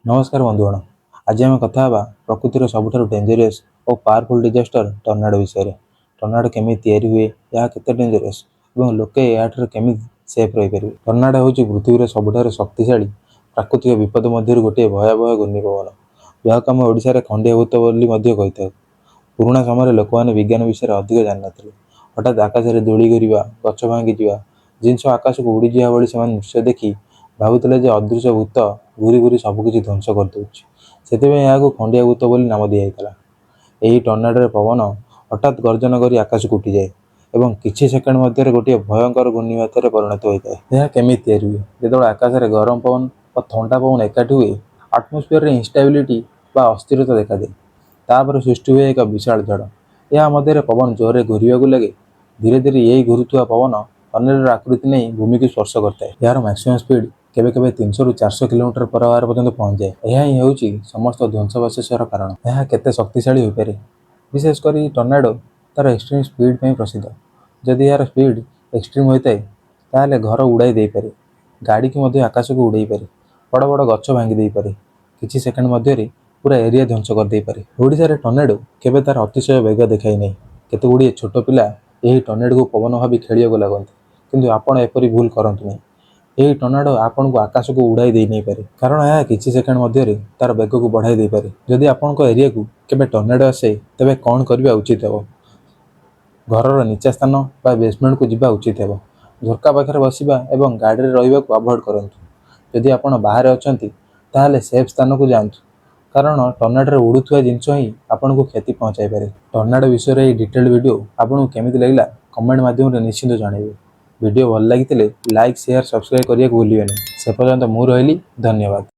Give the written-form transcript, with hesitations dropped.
ନମସ୍କାର ବନ୍ଧୁଗଣ, ଆଜି ଆମେ କଥା ହେବା ପ୍ରକୃତିର ସବୁଠାରୁ ଡେଞ୍ଜରିୟସ୍ ଓ ପାୱାରଫୁଲ୍ ଡିଜାଷ୍ଟର ଟର୍ନାଡୋ ବିଷୟରେ। ଟର୍ନାଡୋ କେମିତି ତିଆରି ହୁଏ, ଏହା କେତେ ଡେଞ୍ଜରିୟସ୍ ଏବଂ ଲୋକେ ଏହାଠାରୁ କେମିତି ସେଫ୍ ରହିପାରିବେ? ଟର୍ନାଡୋ ହେଉଛି ପୃଥିବୀର ସବୁଠାରୁ ଶକ୍ତିଶାଳୀ ପ୍ରାକୃତିକ ବିପଦ ମଧ୍ୟରୁ ଗୋଟିଏ ଭୟାବହ ଘୂର୍ଣ୍ଣିପବନ, ଯାହାକୁ ଆମେ ଓଡ଼ିଶାରେ ଖଣ୍ଡିଆ ଭୂତ ବୋଲି ମଧ୍ୟ କହିଥାଉ। ପୁରୁଣା ସମୟରେ ଲୋକମାନେ ବିଜ୍ଞାନ ବିଷୟରେ ଅଧିକ ଜାଣିନଥିଲେ। ହଠାତ୍ ଆକାଶରେ ଧୂଳି ଘୁରିବା, ଗଛ ଭାଙ୍ଗିଯିବା, ଜିନିଷ ଆକାଶକୁ ଉଡ଼ିଯିବା ଭଳି ସେମାନେ ଦୃଶ୍ୟ ଦେଖି ଭାବୁଥିଲେ ଯେ ଅଦୃଶ୍ୟ ଭୂତ ଘୁରି ଘୁରି ସବୁକିଛି ଧ୍ୱଂସ କରିଦେଉଛି। ସେଥିପାଇଁ ଏହାକୁ ଖଣ୍ଡିଆ ଭୂତ ବୋଲି ନାମ ଦିଆଯାଇଥିଲା। ଏହି ଟର୍ନାଡୋରେ ପବନ ହଠାତ୍ ଗର୍ଜନ କରି ଆକାଶକୁ ଉଠିଯାଏ ଏବଂ କିଛି ସେକେଣ୍ଡ ମଧ୍ୟରେ ଗୋଟିଏ ଭୟଙ୍କର ଘୂର୍ଣ୍ଣିବାତ୍ୟାରେ ପରିଣତ ହୋଇଥାଏ। ଏହା କେମିତି ତିଆରି ହୁଏ? ଯେତେବେଳେ ଆକାଶରେ ଗରମ ପବନ ଓ ଥଣ୍ଡା ପବନ ଏକାଠି ହୁଏ, ଆଟମୋସ୍ଫିୟରରେ ଇନଷ୍ଟାବିଲିଟି ବା ଅସ୍ଥିରତା ଦେଖାଦିଏ। ତାପରେ ସୃଷ୍ଟି ହୁଏ ଏକ ବିଶାଳ ଝଡ଼। ଏହା ମଧ୍ୟରେ ପବନ ଜୋରରେ ଘୂରିବାକୁ ଲାଗେ। ଧୀରେ ଧୀରେ ଏହି ଘୁରୁଥିବା ପବନ ଟର୍ନେଡୋର ଆକୃତି ନେଇ ଭୂମିକୁ ସ୍ପର୍ଶ କରିଥାଏ। ଏହାର ମ୍ୟାକ୍ସିମମ୍ ସ୍ପିଡ୍ କେବେ କେବେ 300ରୁ 400 କିଲୋମିଟର ପର ଆୱାର ପର୍ଯ୍ୟନ୍ତ ପହଞ୍ଚିଯାଏ। ଏହା ହିଁ ହେଉଛି ସମସ୍ତ ଧ୍ୱଂସାବଶେଷର କାରଣ। ଏହା କେତେ ଶକ୍ତିଶାଳୀ ହୋଇପାରେ? ବିଶେଷ କରି ଟର୍ନାଡୋ ତା'ର ଏକ୍ସଟ୍ରିମ୍ ସ୍ପିଡ୍ ପାଇଁ ପ୍ରସିଦ୍ଧ। ଯଦି ଏହାର ସ୍ପିଡ୍ ଏକ୍ସଟ୍ରିମ୍ ହୋଇଥାଏ, ତାହେଲେ ଘର ଉଡ଼ାଇ ଦେଇପାରେ, ଗାଡ଼ିକୁ ମଧ୍ୟ ଆକାଶକୁ ଉଡ଼େଇ ପାରେ, ବଡ଼ ବଡ଼ ଗଛ ଭାଙ୍ଗି ଦେଇପାରେ, କିଛି ସେକେଣ୍ଡ ମଧ୍ୟରେ ପୁରା ଏରିଆ ଧ୍ୱଂସ କରିଦେଇପାରେ। ଓଡ଼ିଶାରେ ଟର୍ନାଡୋ କେବେ ତା'ର ଅତିଶୟ ବେଗ ଦେଖାଇ ନାହିଁ। କେତେ ଗୁଡ଼ିଏ ଛୋଟ ପିଲା ଏହି ଟର୍ନାଡୋକୁ ପବନ ଭାବି ଖେଳିବାକୁ ଲାଗନ୍ତି, କିନ୍ତୁ ଆପଣ ଏପରି ଭୁଲ କରନ୍ତୁ ନାହିଁ। ଏହି ଟର୍ନାଡୋ ଆପଣଙ୍କୁ ଆକାଶକୁ ଉଡ଼ାଇ ଦେଇ ନେଇପାରେ, କାରଣ ଏହା କିଛି ସେକେଣ୍ଡ ମଧ୍ୟରେ ତା'ର ବେଗକୁ ବଢ଼ାଇ ଦେଇପାରେ। ଯଦି ଆପଣଙ୍କ ଏରିଆକୁ କେବେ ଟର୍ନାଡୋ ଆସେ, ତେବେ କ'ଣ କରିବା ଉଚିତ ହେବ? ଘରର ନିଚା ସ୍ଥାନ ବା ବେସମେଣ୍ଟକୁ ଯିବା ଉଚିତ ହେବ। ଝରକା ପାଖରେ ବସିବା ଏବଂ ଗାଡ଼ିରେ ରହିବାକୁ ଆଭଏଡ଼ କରନ୍ତୁ। ଯଦି ଆପଣ ବାହାରେ ଅଛନ୍ତି, ତାହେଲେ ସେଫ୍ ସ୍ଥାନକୁ ଯାଆନ୍ତୁ, କାରଣ ଟର୍ନାଡୋରେ ଉଡ଼ୁଥିବା ଜିନିଷ ହିଁ ଆପଣଙ୍କୁ କ୍ଷତି ପହଞ୍ଚାଇପାରେ। ଟର୍ନାଡୋ ବିଷୟରେ ଏହି ଡିଟେଲ୍ଡ ଭିଡ଼ିଓ ଆପଣଙ୍କୁ କେମିତି ଲାଗିଲା, କମେଣ୍ଟ ମାଧ୍ୟମରେ ନିଶ୍ଚିତ ଜଣାଇବେ। ଭିଡ଼ିଓ ଭଲ ଲାଗିଥିଲେ ଲାଇକ୍, ସେୟାର, ସବସ୍କ୍ରାଇବ୍ କରିବାକୁ ଭୁଲିବେନି। ସେ ପର୍ଯ୍ୟନ୍ତ ମୁଁ ରହିଲି, ଧନ୍ୟବାଦ।